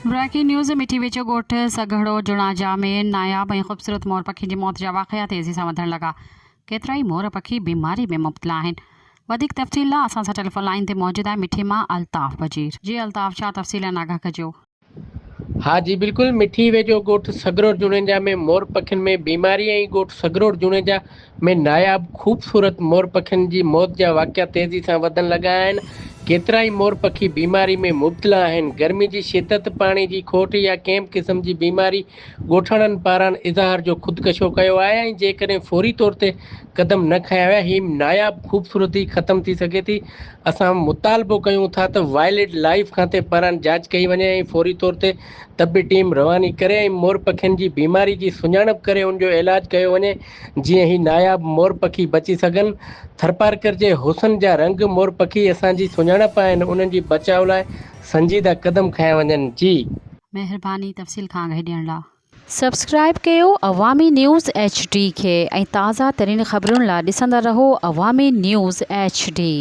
Breaking news مٺي ويجهو ڳوٺ سگهڙو جوڻاجا ۾ ناياب ۽ خوبصورت مور پکين جي موت جا واقعا تيزي سان وڌڻ لڳا، ڪيترائي مور پکي بيماري ۾ مبتلا آهن. وڌيڪ تفصيل لا اسان سان ٽيليفون لائين تي موجود آهي مٺي مان الطاف بجير. جي الطاف ڇا تفصيل آهن آگاهه ڪجو. ها جي بلڪل مٺي ويجهو ڳوٺ سگهروڙ جوڻيجا ۾ مور پکين ۾ بيماري ۽ ڳوٺ سگهروڙ جوڻيجا ۾ ناياب خوبصورت مور پکين جي موت جا واقعا تيزي سان وڌڻ لڳا آهن ڪيترائي مور پکي بيماري ۾ مبتلا آهن گرمي جي شدت پاڻي جي کوٽ يا ڪنهن به قسم جي بيماري ڳوٺاڻن پاران اظهار جو خودڪشو ڪيو آهي ۽ جيڪڏهن فوري طور تي قدم نه کنيا ويا هي ناياب خوبصورتي ختم ٿي سگهي ٿي، اسان مطالبو ڪيون ٿا ته وائلڊ لائيف کاتي پاران جاچ ڪئي وڃي ۽ فوري طور تي طبي ٽيم رواني ڪري ۽ مور پکين جي بيماري جي سڃاڻپ ڪري ان جو علاج ڪيو وڃي جيئن هي ناياب مور پکي بچي سگهن، ٿرپارڪر جي حسن جا رنگ مور پکي اسان جي سڃاڻپ آهن انهن جي بچاء لاء سنجيده قدم کنيا وڃن جي. مهرباني تفصيل کان آگاهي ڏيڻ لا. سبسڪرائيب ڪيو عوامي نيوز ايڇ ڊي کي ۽ تازه ترين خبرن لا ڏسندا رهو عوامي نيوز ايڇ ڊي.